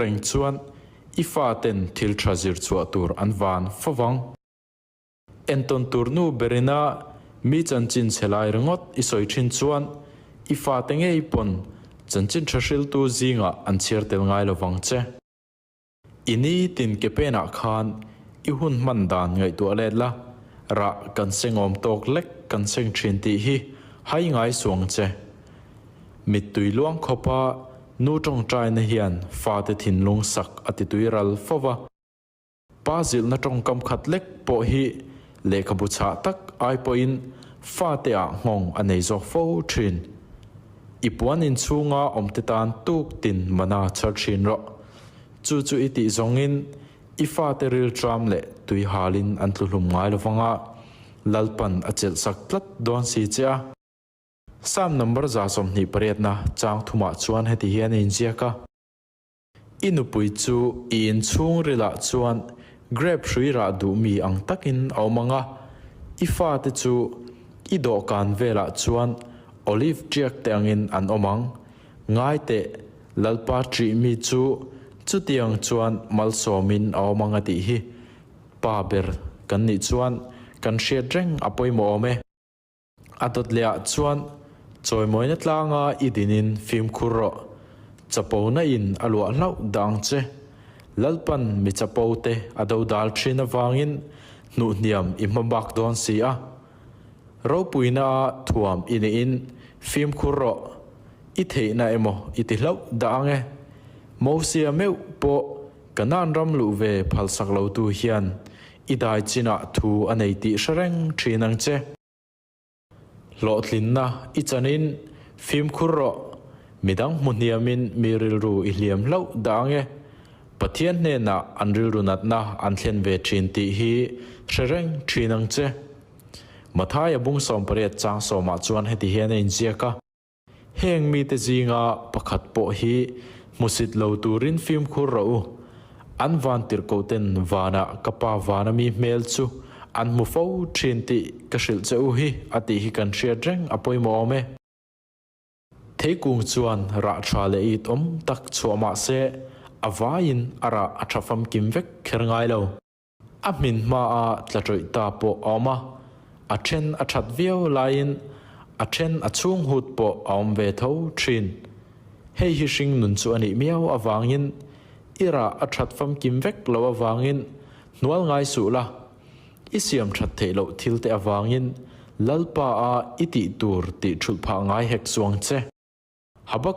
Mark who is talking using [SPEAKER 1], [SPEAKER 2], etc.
[SPEAKER 1] Reng chuan i faten thil tha zir chhuah tur an van fo vang. Entawn tur nu berina mi chanchin chhe lai ringawt i sawi thin chuan i fate ngei pawn chanchin tha hriltu zingah an chhiar tel ngai lo vang che. I nitin ke penah khan i hun hman dan ngaihtuah let la, rah kan sengawm tawk lek kan seng thin tih hi hai ngai suang che. Mittui luang khawpa nu tawngtaina hian fate thinlung sak a ti tui ral fo va. Pa zilhna tawngkam khat lek pawh hi lehkhabu chhah tak ai pawhin fate ah nghawng a nei zawk fo thin. I puan inchhunga awmte tan tuk tin mana chhar thin rawh. Chu chu i tih zawngin i fate rilṭam leh tui halin an tlu hlum ngai lo vang a, Lalpan a chelhsak tlat dawn si che a. Psalm number 28 na chang thumah chuan heti hian a inziak a, I nupui chu i inchhung rilah chuan grape hrui rah duh mi ang takin a awm ang a, i fate chu i dawhkan velah chuan olive ṭiak te angin an awm ang. Ngai teh, Lalpa ṭih mi chu chutiang chuan malsawmin a awm ang a tih hi Pa ber kan nih chuan kan hriat reng a pawimawh awm e. A dawt leh ah chuan chawimawina tlanga i dinin fimkhur rawh. Chapona in a luah hlauh dah ang che. Lalpan mi chapo te a do dal thin avangin hnuhhniam i hma bak dawn si a. Ropuina a thuam i nihin fimkhur rawh. I theihna emaw i ti hlauh dah ang e. Mosia meuh pawh Kanaan ram luh ve phalsak lotu hian i dai chinah thu a nei tih hre reng thin ang che. Hlawhtlinna i chanin fimkhur rawh, midang hmu hniamin mi rilru i hliam hlauh dah ang e. Pathian hnenah an rilru natna an thlen ve thin tih hi hre reng thin ang che. Mathaia bung 18 chang sawmah chuan heti hian a inziak a. Heng mite zinga pakhat pawh hi hmusit lo turin fimkhur rawh u. An van tirhkohten vanah ka Pa vana mi hmel chu an hmu fo thin tih ka hrilh che u hi a tih hi kan hriat reng a pawimawh awm e. Theikung chuan rah tha leh it awm tak chhuah mah se a vaiin a rah a tha famkim vek kher ngai lo. A hmin hmaa tla ṭawih ta pawh a awm a, a ṭhen a ṭhat viau laiin a ṭhen a chhung hut pawh a awm ve tho ṭhin. Hei hi hring nun chu a nih miau avangin i rah a ṭhat famkim vek lo avangin hnual ngai suh la, i siam ṭhat theih loh thil te avangin Lalpa a i tih tur tih ṭhulh phah ngai hek chuang che. Habakuk.